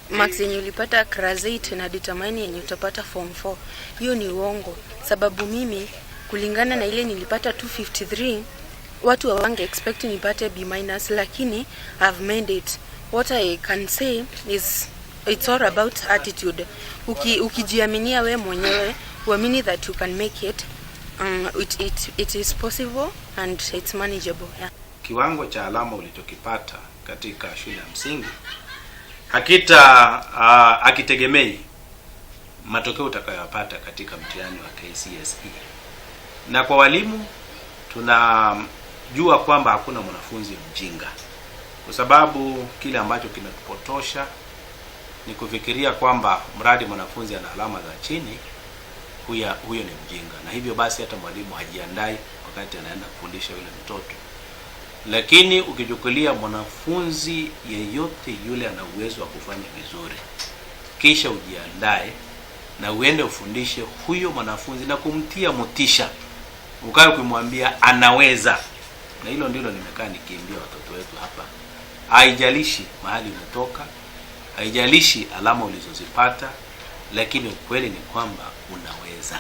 Marks yenye ulipata class 8 na determine yenye utapata form 4. Hiyo ni uongo, sababu mimi kulingana na ile nilipata 253, watu hawange expect nipate B minus, lakini I've made it. What I can say is it's all about attitude. Ukijiaminia we mwenyewe, uamini that you can make it, it is possible and it's manageable. Yeah. Kiwango cha alama ulichokipata katika shule ya msingi hakita hakitegemei matokeo utakayopata katika mtihani wa KCSE. Na kwa walimu, tunajua kwamba hakuna mwanafunzi mjinga, kwa sababu kile ambacho kinatupotosha ni kufikiria kwamba mradi mwanafunzi ana alama za chini, huyo ni mjinga, na hivyo basi hata mwalimu hajiandai wakati anaenda kufundisha yule mtoto. Lakini ukichukulia mwanafunzi yeyote yule ana uwezo wa kufanya vizuri, kisha ujiandae na uende ufundishe huyo mwanafunzi na kumtia motisha, ukae ukimwambia anaweza. Na hilo ndilo nimekaa nikiambia watoto wetu hapa, haijalishi mahali umetoka, haijalishi alama ulizozipata, lakini ukweli ni kwamba unaweza.